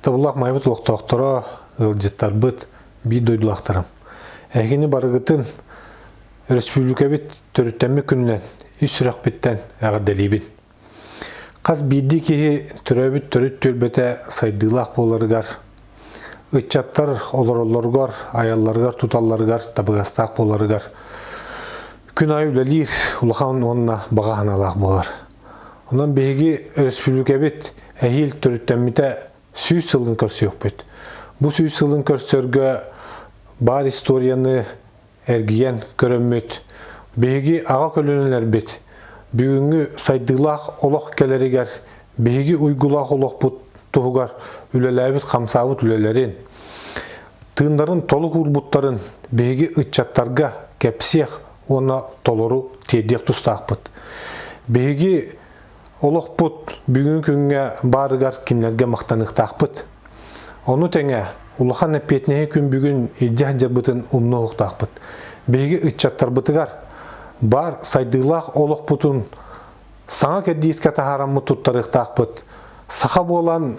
Ытыктабыллаах Майабыт олохтоохторо, ыалдьыттарбыт, биир дойдулаахтарым. Эһигини барыгытын өрөспүүбүлүкэбит төрүттэммит күнүнэн ис сүрэхпиттэн эҕэрдэлиибин. Хас биирдии киһи төрөөбүт төрүт түөлбэтэ сайдыылаах буоларыгар, ыччаттар олороллоругар, айалларыгар, туталларыгар табыгастаах буоларыгар күн аайы үлэлиир улахан уонна баҕа санаалаах буолар. Онон биһиги өрөспүүбүлүкэбит эһиил төрүттэммитэ 100 сылын көрсүөхпүт. Бу 100 сылын көрсөргө баар историяны эргийэн көрөммүт, биһиги аҕа көлүөнэлэрбит бүгүҥҥү сайдыылаах олох кэлэригэр биһиги уйгулаах олохпут туһугар үлэлээбит-хамсаабыт үлэлэрин, тыыннарын толук уурбуттарын биһиги ыччаттарга кэпсиэх уонна толору тиэрдиэх тустаахпыт. Биһиги олохпут бүгүҥҥү күҥҥэ баарыгар кинилэргэ махтаныахтаахпыт. Ону тэҥэ улахан эппиэтинэһи күн бүгүн илдьэ сылдьарбытын умнуохтаахпыт. Биһиги ыччаттарбытыгар баар сайдыылаах олохпутун саҥа кэрдиискэ таһаараммыт туттарыахтаахпыт. Саха буолан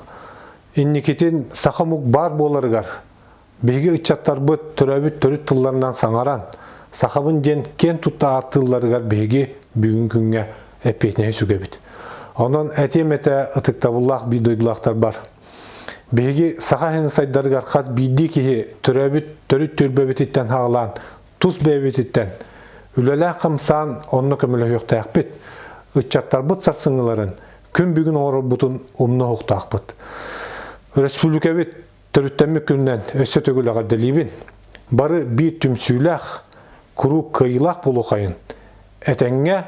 инникитин саха омук баар буоларыгар Биһиги ыччаттарбыт төрөөбүт төрүт тылларынан саҥаран, сахабын диэн киэн тутта ааттыылларыгар биһиги бүгүн күҥҥэ эппиэтинэһи сүгэбит. Онон этиэм этэ ытыктабыллаах биир дойдулаахтарбар. Биһиги саха иһин сайдарыгар хас биирдии киһи төрөөбүт төрүт түөлбэбититтэн хаалаан, тус бэйэбититтэн үлэлээх-хамсаан онно көмөлөһүөхтээхпит. Ыччаттарбыт сарсыҥҥыларын күн бүгүн оҥорорбутун умнуохтаахпыт. Өрөспүүбүлүкэбит Төрүттэммит күнүнэн өссө төгүл эҕэрдэлиибин. Бары биир түмсүүлээх, куруук кыайыылаах буолуохайын, этэҥҥэ,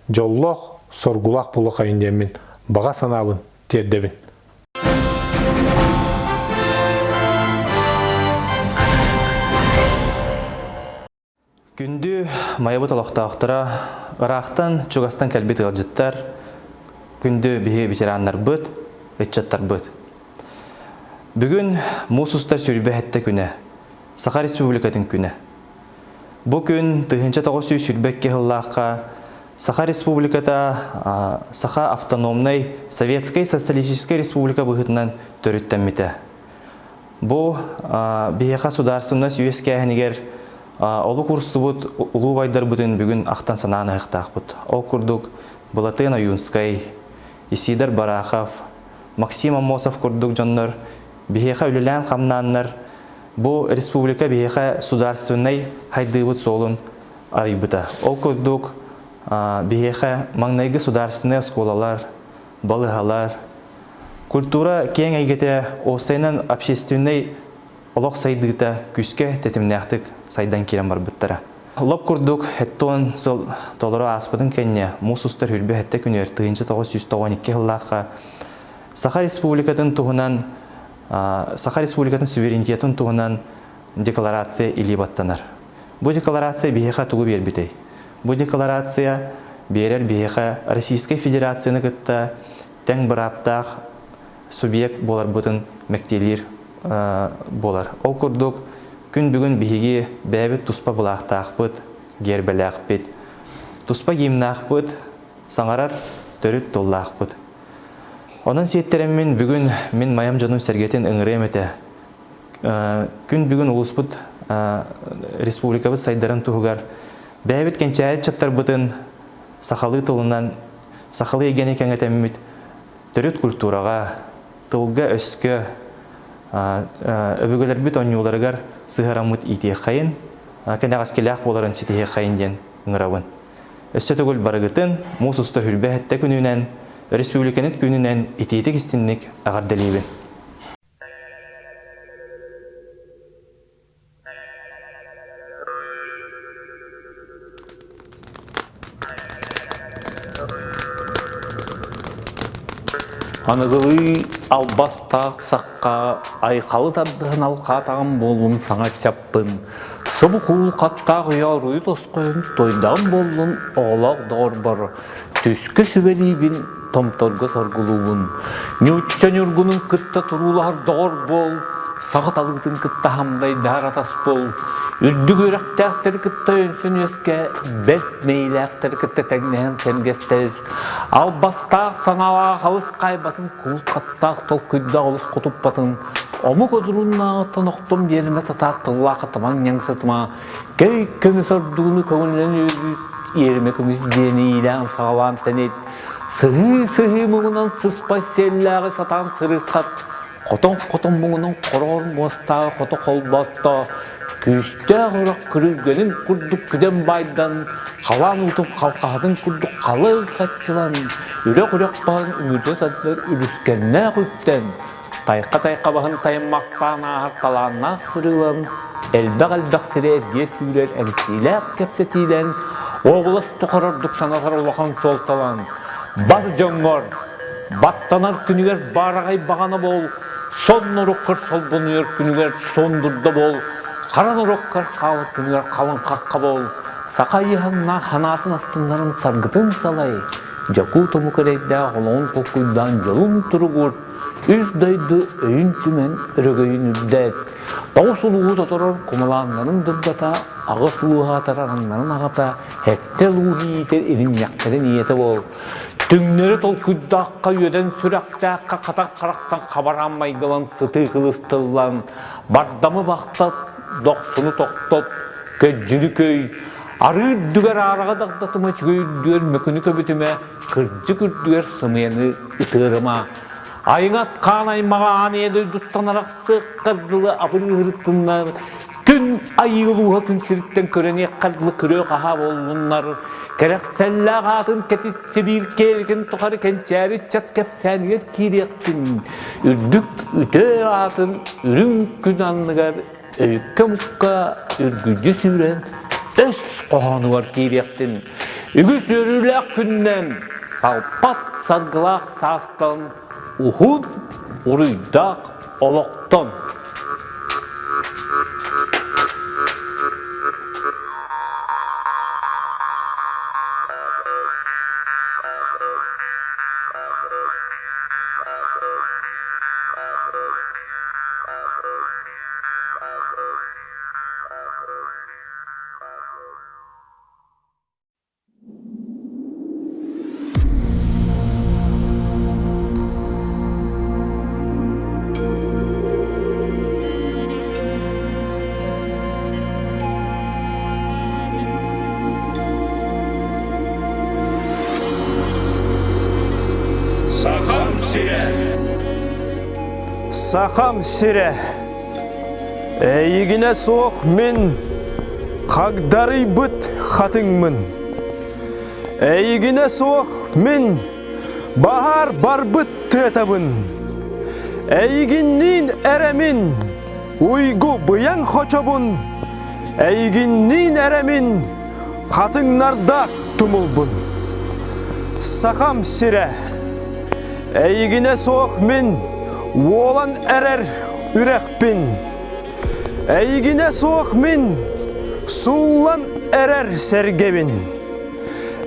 дьоллоох, соргулаах буолуохайын диэммин баҕа санаабын тиэрдэбин. Күндү Майабыт олохтоохторо, ыраахтан, чугастан кэлбит ыалдьыттар, күндү биһи ветераннарбыт, ыччаттарбыт. Бүгүн муус устар 27 күнэ, Саха Республикатын күнэ. Бу күн 1922 сыллаахха Саха Республиката Саха автономнай Советскай Социалистическай Республика быһыытынан төрүттэммитэ. Бу биһиэхэ судаарыстыбаннас үөскээһинигэр олук урсубут улуу убайдарбытын бүгүн ахтан санаан ыһыктаахпыт. Ол курдук Былатыан Ойуунскай, Исидор Барахов, Максим Аммосов курдук дьоннор биһиэхэ үлэлээн-хамнааннар бу республика биһиэхэ судаарственнай хайдыыбыт суолун арыйбыта. Ол курдук биһиэхэ маҥнайгы судаарственнай оскуолалар, балыһалар, Культура киэҥ эйгэтэ уопсайынан общественнай олох сайдыыта күүскэ тэтимнээхтик сайдан киирэн барбыттара. Лоп курдук хэттон сыл толору ааспытын кэннэ муус устар хүрбэ хэттэ күнүгэр 1992 сыллаахха Саха Республикатын туһунан Саха Республикатын суверенитетын туһунан декларация илии баттанар. Бу декларация биһиэхэ тугу биэрбитэй? Бу декларация биэрэр биһиэхэ Российскай Федерацияны кытта тэҥ бырааптаах субъект буоларбытын мэктиэлиир буолар. Ол курдук, күн бүгүн биһиги бэйэбит туспа былаахтаахпыт, гиэрбэлээхпит, туспа гимнаахпыт, саҥарар төрүт тыллаахпыт. Онон сиэттэрэммин бүгүн мин майам дьонум сэргэтин ыҥырыам этэ. Күн бүгүн улууспут республикабыт сайдарын туһугар бэйэбит кэнчээри ыччаттарбытын сахалыы тылынан сахалыы эйгэни кэҥэтэммит төрүт культураҕа, тылга-өскө, өбүгэлэрбит оонньууларыгар сыһыараммыт иитиэххэйин, кэнэҕэскилээх буоларын ситиһиэххэйин диэн ыҥырабын. Өссө төгүл барыгытын муус устар хүрбэ сэттэ күнүнэн, өрөспүүбүлүкэнит күнүнэн итиитик истинник эҕэрдэлиибин. Аныгылыы албастаах сахха айхалы тардыһан алхаатаҕым буоллун саҥа чаппын, субу куул хаттаах үйэ оруйу тосхойон туойдаҕым буоллун оҕолоох доҕорбор түскэ сүбэлиибин, томторго соргулуубун. Ньуучча ньургунун кытта туруулаһар доҕор буол. саха талыытын кытта хамдайдаһар атас буол, үрдүк үөрэхтээхтэри кытта өйөнсөн үөскэ, бэрт мэйиилээхтэри кытта тэҥнэһэн сэргэстэс, албастаах санаалаах алыс хаайбатын кулут хаттаах толкуйдаах олус хотуппатын, омук одурууннааҕыттан охтон биэримэ татаар тыллаах атамаҥ ньаҥсытыма, көй көмүс ордууну көҥүлүнэн үөрбүт иэримэ көмүс диэни иилээн саҕалаан тэнит, сыһыы-сыһыы муҥунан сыспай сиэллээҕи сатаан сырыырхат, Хотон-хотон муҥунан хороҕор муостааҕы хото холботто, күүстээх үрэх күрүлгэнин курдук күдэн байдан, халаан уутун халҕаһатын курдук халыҥ хаччылан, үрэх-үрэх баһын үҥүргэ тардар үлүскэннээх үктэн, тайха-тайха баһын тайыммахтаан ааһар талааннаах сырыылан, элбэх-элбэх сири эргийэ сүүрэр эҥсиилээх кэпсэтиилэн, уобалас тухары ордук санатар улахан суолталан, бар дьоҥҥор Баттанар күнүгэр баараҕай баҕана буол, сонноруккар солбонуйар күнүгэр суондурда буол, хара норуоккар хаалар күнүгэр халыҥ хахха буол, саха ыйыһаннаах ханаатын астыннарын саргытын салай, дьокуут омук эрэйдээх олоҕун толкуйдаан дьолун туругур, үс дойду өйүн түмэн өрөгөйүн үрдээт, тоҕус улууһу тоторор кумалааннарын дурдата, аҕыс улууһа атараннарын аҕата, сэттэ улууһу иитэр иринньэхтэрин ийэтэ буол. Түҥнэри толкуйдаахха үөдэн сүрэхтээххэ хатан харахтан хабараан майгылан сытыы кылыстыллан, бардамы бахтат, дохсуну тохтот, көддьүнү көй, арыы үрдүгэр аараҕа дагдатыма үчүгэй үрдүгэр мөкүнү көбүтүмэ, кырдьык үрдүгэр сымыйаны ытыарыма. Айыҥат хаан аймаҕа аан ийэ дойдуттан арахсыаххар дылы абырыыһырыттыннар, Күн айыы улууһа күн сириттэн көрөниэххэр дылы күрүө-хаһаа буоллуннар, кэрэхсэллээх аатын кэтит Сибиир киэлитин тухары кэнчээри ыччат кэпсээнигэр киириэхтин, үрдүк үтүө аатын үрүҥ күн анныгар өйүккэ-мукка үргүдьү сүүрэн өс хоһоонугар киириэхтин, үгүс үөрүүлээх күннэн салпат саргылаах саастан уһун уруйдаах олохтон. Сахам сирэ! Сахам сирэ! Эйигинэ суох мин хагдарыйбыт хатыҥмын. Эйигинэ суох мин баһаар барбыт тыатабын. Эйигинниин эрэ мин уйгу быйаҥ хочобун. Эйигинниин эрэ мин хатыҥнардаах тумулбун. Сахам сирэ Эйигинэ суох мин уолан эрэр үрэхпин. Эйигинэ суох мин сууллан эрэр сэргэбин.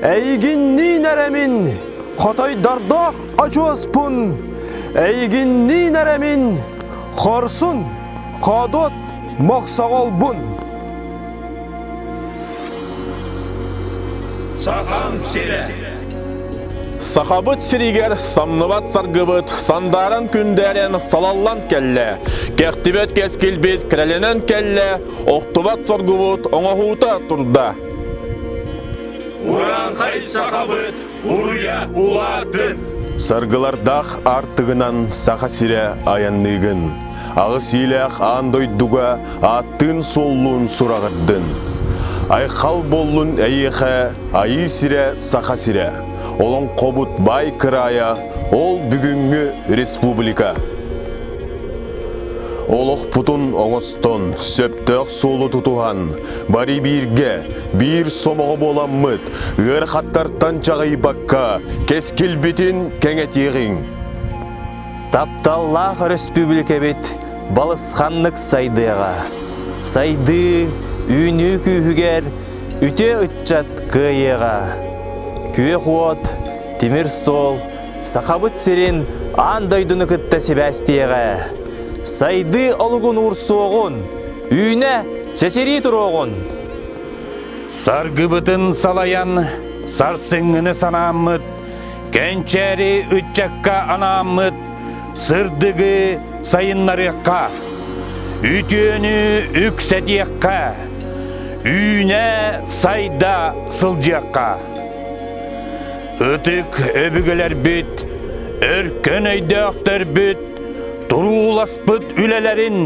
Эйигинниин эрэ мин хотойдордоох очуоспун. Эйигинниин эрэ мин хорсун, хоодуот мохсоҕолбун. Сахам сирэ! Сахабыт сиригэр самныбат саргыбыт сандааран күндээрэн салаллан кэллэ. Кэхтибэт кэскилбит кэрэлэнэн кэллэ, охтубат соргубут оҥоһуута турда. Урааҥхай сахабыт уруйа улааттын! Саргылардаах аартыгынан Саха сирэ айанныыгын. Аҕыс иилээх аан дойдуга ааттыын-суоллуун сураҕырдын. Айхал буоллун эйиэхэ Айыы сирэ Саха сирэ, олоҥхобут баай кыраайа ол бүгүҥҥү республика. Олохпутун оҥостон, сөптөөх суолу тутуһан, бары бииргэ, биир сомоҕо буоламмыт, ыарахаттартан чаҕыйбакка, кэскилбитин кэҥэтиэҕиҥ. Тапталлаах өрөспүүбүлүкэбит балысханнык сайдыаҕа. Сайдыы, үүнүү күүһүгэр үтүө ыччат кыайыаҕа. Күөх уот, тимир суол Сахабыт сирин аан дойдуну кытта сибээстиэҕэ. Сайдыы олугун уурсуоҕун, үүнэ чэчирии туруоҕун! Саргыбытын салайан, сарсыҥҥыны санааммыт, кэнчээри ыччакка анааммыт, сырдыгы сайыннарыахха, үтүөнү үксэтиэххэ, үүнэ сайда сылдьыахха. Ытык өбүгэлэрбит, өркөн өйдөөхтөрбүт турууласпыт үлэлэрин,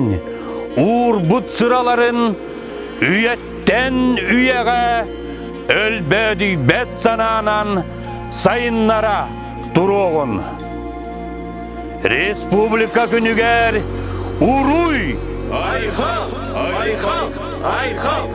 уурбут сыраларын үйэттэн үйэҕэ өлбөөдүйбэт санаанан сайыннара туруоҕун. Республика күнүгэр уруй! Айхал! Айхал! Айхал!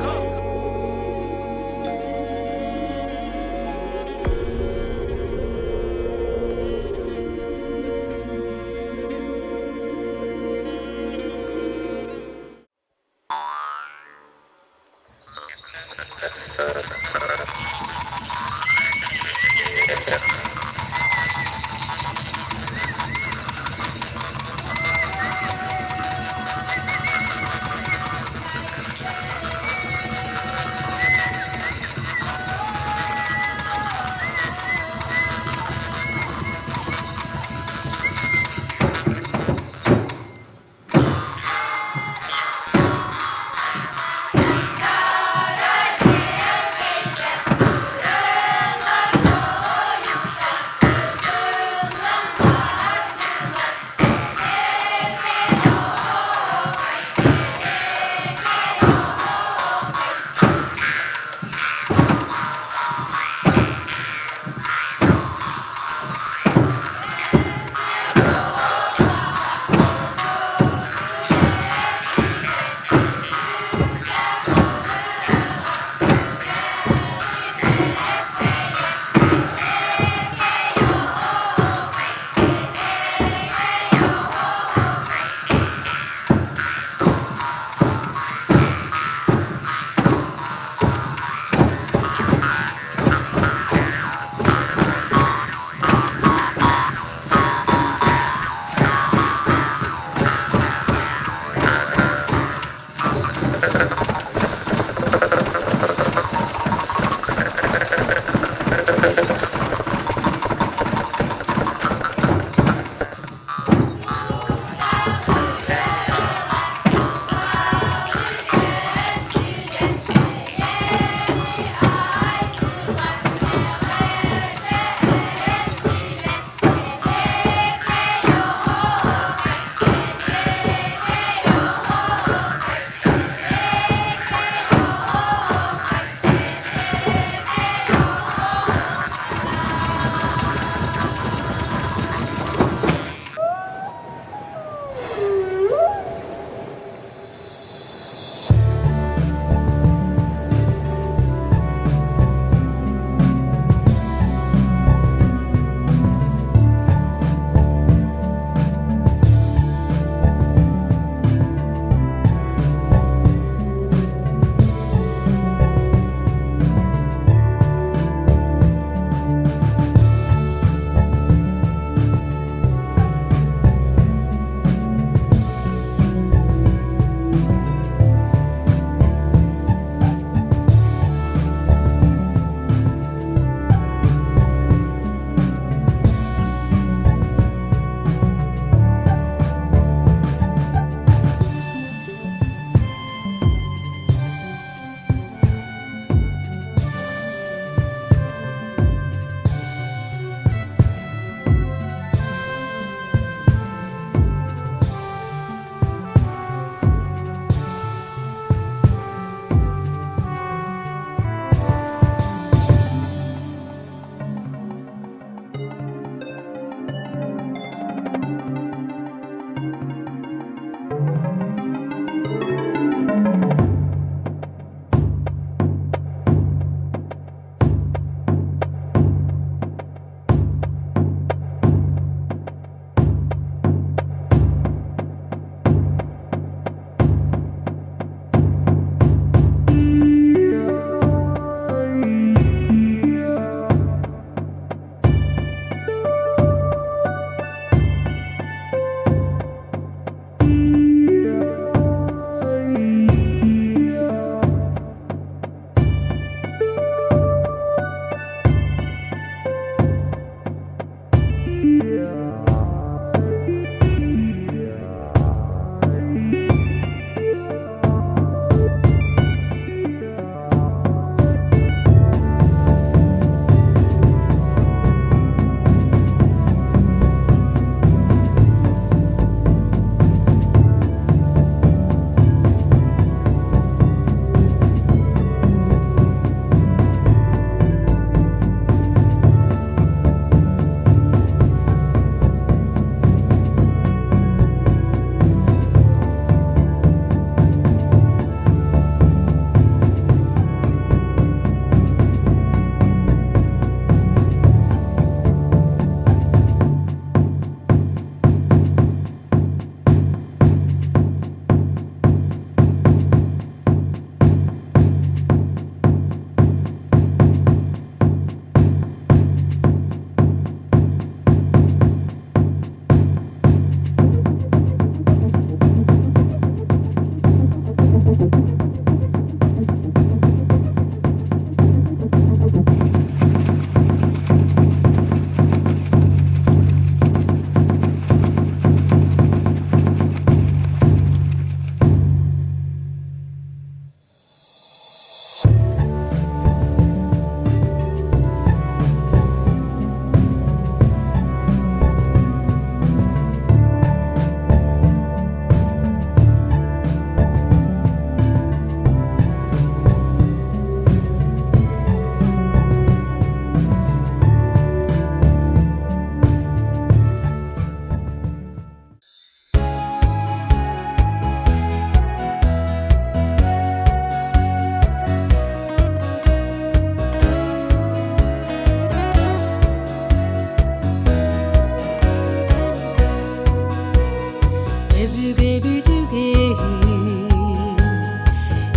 Өбүгэбит үгэһин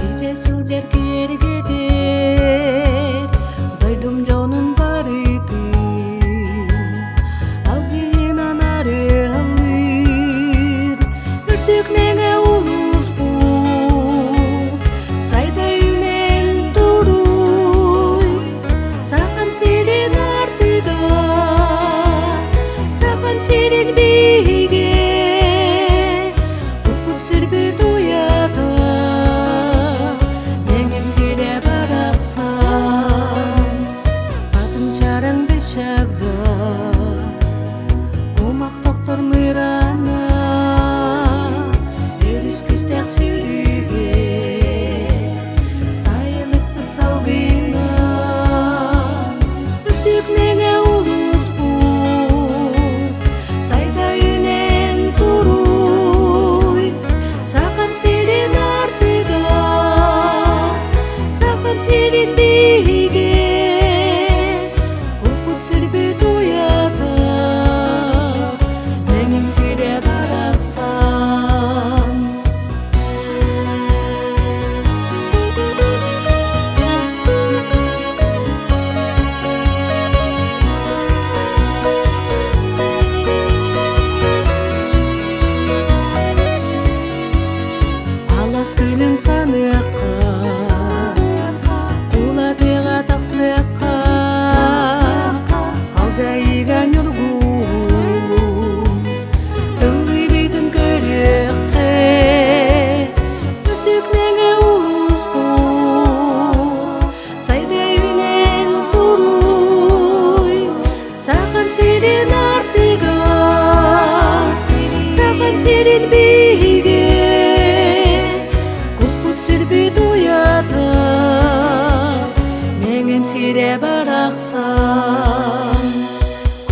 илдьэ сылдьар киэргэтэр дойдум дьонун барытын алгыһынан арыаллыыр үрдүк мэҥэ улууспут сайда үүнэн туруй Сахам сирин артыга, Сахам сирин биһигэ, Укпут сирбит уйата, Мэҥэм сирэ барахсан, Атын чараҥ бэчэгда, Кумах тохтор мырана, Өрүс күстээх сүүрүгэ, Сайылыкпыт салгына, Үрдүк мэҥэ улууспут, Сайда үүнэн туруй, Сахам сирин артыга, Сахам сирин биһигэ, Куппут сирбит уйата, Мэҥэм сирэ барахсан. Алас күнүн саныахха, Кулатыга тахсыахха, Алдайыга ньургуун, Ыллыйбытын көрүөххэ, Үрдүк мэҥэ улууспут, Сайда үүнэн туруй, Сахам сирин артыга, Сахам сирин биһигэ, Куппут сирбит уйата, Мэҥэм сирэ барахсан.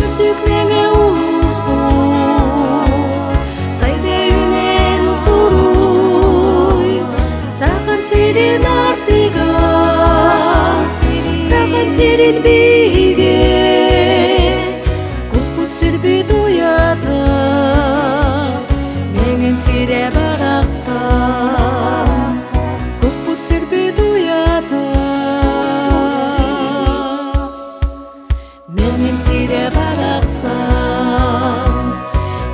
Үрдүк мэҥэ улууспут, Сайда үүнэн туруй, Сахам сирин артыга, Сахам сирин биһигэ, Куппут сирбит уйата, Мэҥэм сирэ барахсан. Куппут сирбит уйата, Мэҥэм сирэ барахсан,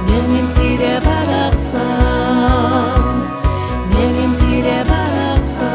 Мэҥэм сирэ барахсан, Мэҥэм сирэ барахсан.